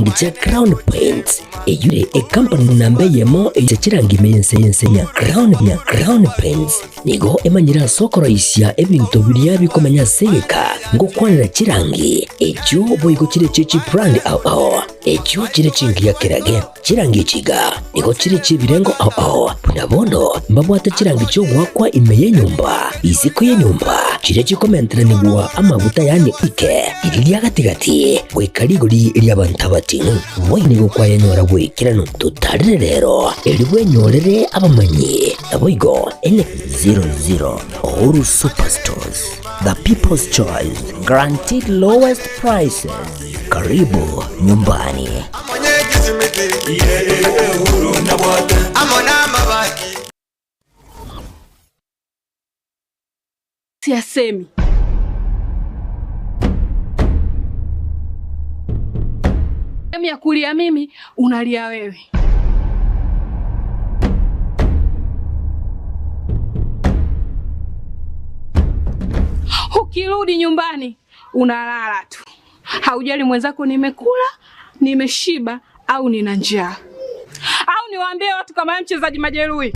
chirangi chia Crown Paints, eyio ere ekampani namba eyemo eye chirangi ime y'ense y'ense ya Crown ya Crown Paints nigo emanyire ase okoroisia ebinto biria bikomenya ase egeka ngokwanera chirangi echio boigo chire chie chibrand ao ao echio chire chingiya kerage. Chirangi echi iga nigo chire chi'ebirengo ao ao, buna bono mbabwate chirangi chi'ogoakwa ime y'enyomba, isiko y'enyomba, chiria chikomenteranigwa amaguta yaani ike riria ria gati-gati, goika rigori ri'abanto abating'u. Boigo nigo kwayenyora goikeranu. Totarere rero, erio bwenyorere abamanyi, naboigo ene 00 Uhuru Superstores, the people's choice, guaranteed lowest prices. Karibu nyumbani. Siyasemi. Ya kulia mimi unalia wewe. Ukirudi nyumbani unalala tu, haujali mwenzako nimekula, nimeshiba au nina njaa. Au niwaambie watu kama wewe mchezaji majeruhi.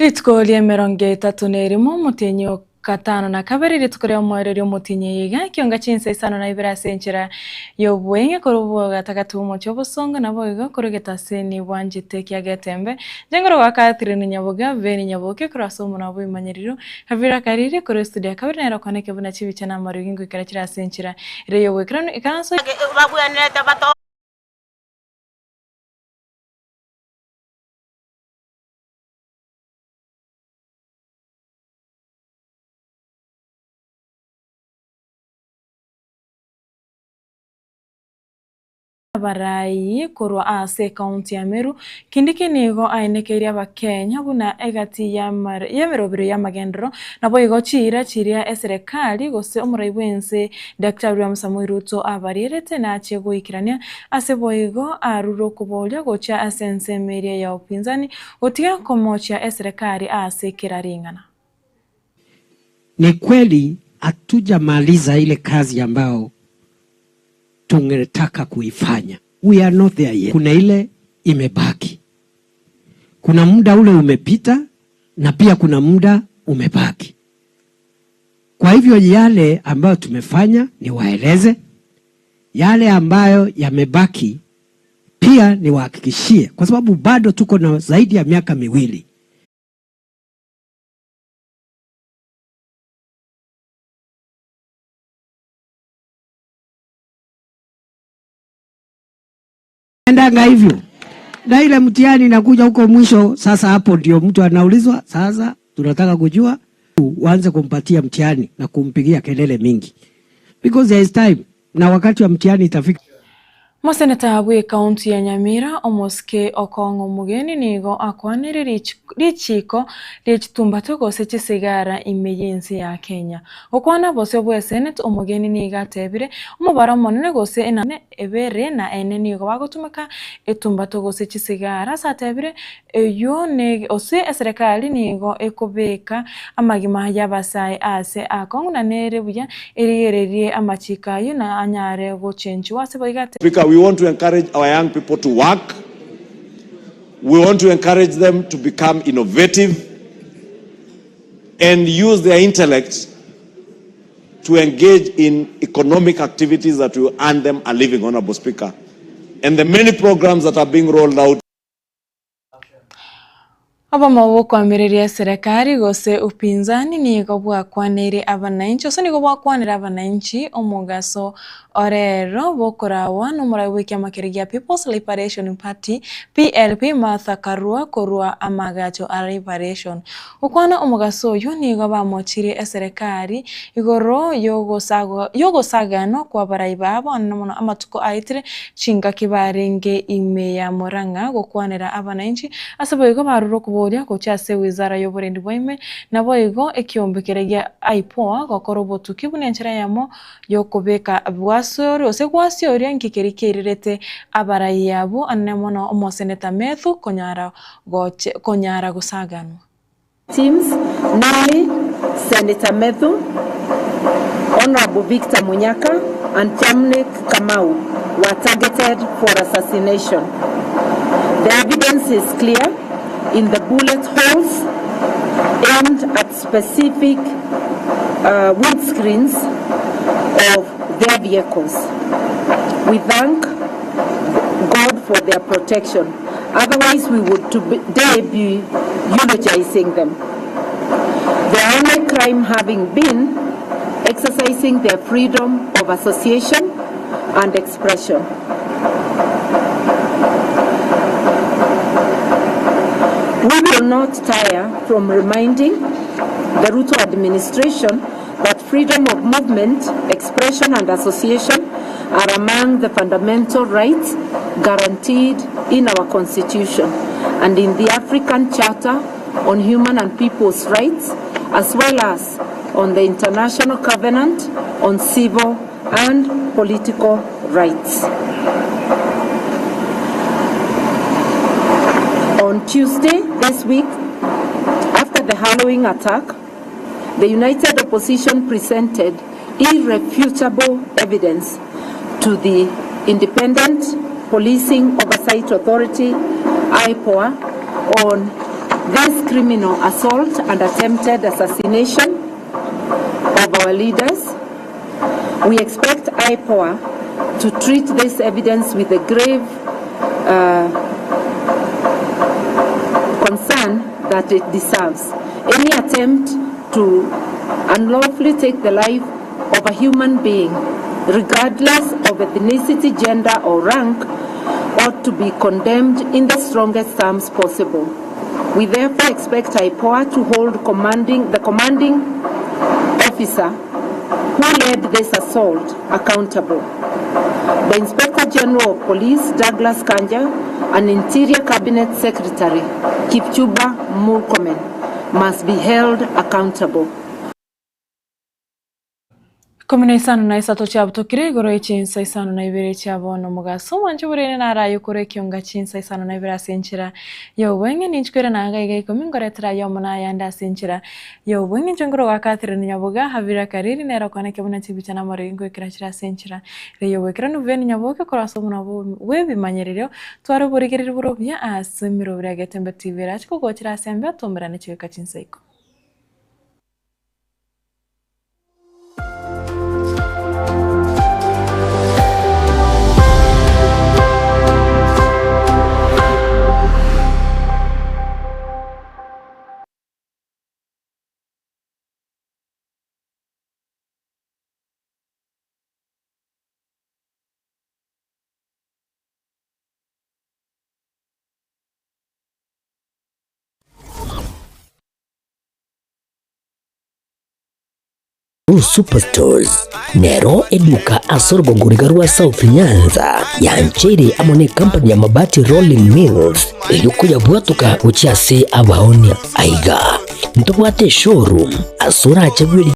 Rituko ri'emerongo etato na erimo, omotienyi o gatano na kabere, rituko ria omoerio ri'omotienyi oyo iga, ekionga chinsa isano na ibere ase enchera y'obweng'e korwa obogatagati bw'omochie obosongo, naboigo korwa egetaseni bwanchete kia Getembe, inche nkorokwa Catherine Nyaboga, Beni Nyaboke, korwa ase omonwa bw'ebimanyererio, Kavira Kariri, korwa estudio ya kabere nere okoneke buna chibicha na amariogi ngoikera chire ase enchera ere y'oboikeranu, ikaranso. Babwenerete bato. Abarai korwa ase ekaunti ya Meru, Kindiki nigo aenekeirie abakenya buna egati y'emerobero y'amagenderero naboigo chiira chiria eserekari gose omorai bw'ense Daktari William Samoei Ruto abarierete nachie goikerania ase boigo arure okoboria gochia ase ensemo eria ya upinzani Gotiga komochia eserekari ase kera ring'ana. Ni kweli hatujamaliza ile kazi ambayo tungetaka kuifanya. We are not there yet. Kuna ile imebaki, kuna muda ule umepita na pia kuna muda umebaki. Kwa hivyo yale ambayo tumefanya niwaeleze, yale ambayo yamebaki pia niwahakikishie, kwa sababu bado tuko na zaidi ya miaka miwili. Endanga hivyo na ile mtihani inakuja huko mwisho. Sasa hapo ndio mtu anaulizwa, sasa tunataka kujua, uanze kumpatia mtihani na kumpigia kelele mingi, because there is time, na wakati wa mtihani itafika. Moseneta bw'ekaunti ya Nyamira, omosike Okong'o Omogeni nigo akwanire richiiko rie chitumbato gose chisigara ime y'ense ya Kenya. Gokwana bosio bw'eseneti, Omogeni nigo atebire omobaro omonene gose enamba ebere na ene nigo bagotumeka etumbato gose chisigara ase atebire eyio gose eserekari nigo ekobeka amagima y'abasae ase akong'u na nere buya erigererie amachiko ayio na anyare gochenchigwa ase boigo ate. Speaker, we want to encourage our young people to work. We want to encourage them to become innovative and use their intellect to engage in economic activities that will earn them a living, Honorable Speaker. And the many programs that are being rolled out Obomo bw'okoamereria eserekari gose upinzani nigo bwakwaneire abanainchi gose nigo bwakwanera abanainchi omogaso Orero bokorawa nomorai bw'ekiama keria gia People's Liberation Party, PLP, Martha Karua korwa amagacho a Liberation. Gokwana omogaso oyio nigo bamochirie eserekari igoro y'ogosaganwa kw'abarai babo anene mono amatuko aetire chingaki barenge ime ya Murang'a gokwanera abananchi ase boigo barure okoboria gochia ase wizara y'oborendi bwa ime naboigo ekiombe keria gia IPOA gokora obotuki buna enchera eyemo y'okobeka bwasoria gose gwasioria inki keria keirirete abarai abwo anene mono omoseneta Methu konyara goche konyara gosaganwa. Teams, namely Senator Methu, Honourable Victor Munyaka and Jamnick Kamau were targeted for assassination. The evidence is clear in the bullet holes aimed at specific uh, windscreens of their vehicles. We thank God for their protection. Otherwise, we would today be eulogizing them. Their only crime having been exercising their freedom of association and expression. We will not tire from reminding the Ruto administration that freedom of movement, expression and association are among the fundamental rights guaranteed in our constitution and in the African Charter on Human and People's Rights, as well as on the International Covenant on Civil and Political Rights. On Tuesday this week, after the harrowing attack, the United Opposition presented irrefutable evidence to the Independent Policing Oversight Authority, IPOA, on this criminal assault and attempted assassination of our leaders. We expect IPOA to treat this evidence with a grave concern that it deserves. Any attempt to unlawfully take the life of a human being, regardless of ethnicity, gender, or rank, ought to be condemned in the strongest terms possible. We therefore expect IPOA to hold the commanding officer who led this assault accountable. The Inspector General of Police, Douglas Kanja, and Interior Cabinet Secretary, Kipchumba Murkomen, must be held accountable. 13 chiabutokire igoro ye chinsa 52 chia bono omogaso omwanche borende naraye okore ekionga chinsa 52 ase enchera y'obweng'e ninchikwere na iga iga ikomi ngoretera aye omo na ayande ase enchera y'obweng'e inche nkoro gwa Catherine Nyaboga Habira Kariri nere okoneke buna chibicha na amariogi nkoikera chire ase enchera ere y'oboikeranu buya Nyaboke korwa ase omonwa bw'ebimanyererio tware oborigereria bore obuya ase emeroberi ya Getembe TV erache kogochera ase embe tomerane chigoika chinsa ikomi. Superstores nero eduka ase orogongo riga rwa South Nyanza yancheire amo ne company ya Mabati Rolling Mills erio koyabwatoka gochia ase abaonia. Aiga ntobwate eshowroom ase orache bweri.